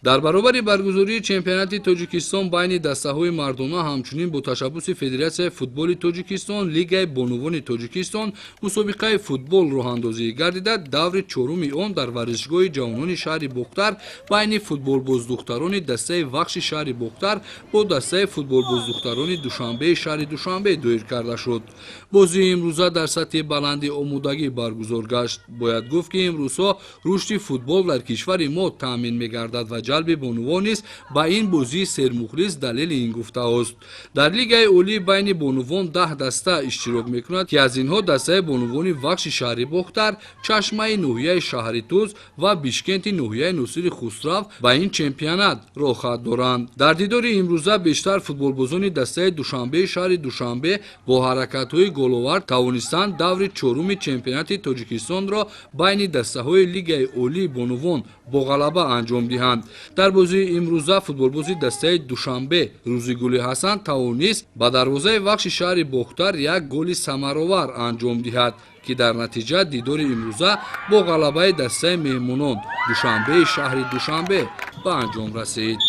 Дар баробари баргузории чемпионати Тоҷикистон байни дастаҳои мардона, ҳамчунин бо ташаббуси Федератсияи футболи Тоҷикистон Лигаи бонувони Тоҷикистон мусобиқаи футбол роҳандозӣ гардида, даври чоруми он дар варзишгоҳи ҷавонони шаҳри Бохтар байни футболбоздухтарони дастаи Вахши шаҳри Бохтар бо дастаи футболбоздухтарони Душанбеи шаҳри Душанбе доир карда шуд. Бозии имрӯза дар сатҳи баланди омодагӣ баргузор гашт. Бояд гуфт, ки имрӯзҳо рушди футбол дар кишвари мо таъмин мегардад ва ҷалби бонувон низ ба ин бозии сермухлис далели ин гуфтаҳост. Дар Лигаи олӣ байни бонувон 10 даста иштирок мекунад, ки аз инҳо дастаи бонувони Вахши шаҳри Бохтар, Чашмаи ноҳияи шаҳри Тӯз ва Бишкенти ноҳияи Носири Хусрав ба ин чемпионат роҳхат доранд. Дар дидори имрӯза бештар футболбозони дастаи Душанбеи шаҳри Душанбе бо ҳаракатҳои головар тавонистанд даври чоруми чемпионати Тоҷикистонро байни дастаҳои Лигаи олии бонувон бо ғалаба анҷом диҳанд. Дар бозии имрӯза футболбози дастаи Душанбе Рӯзигули Ҳасан тавонист ба дарвозаи Вахши шаҳри Бохтар як голи самаровар анҷом диҳад, ки дар натиҷа дидори имрӯза бо ғалабаи дастаи меҳмонон, Душанбеи шаҳри Душанбе, ба анҷом расид.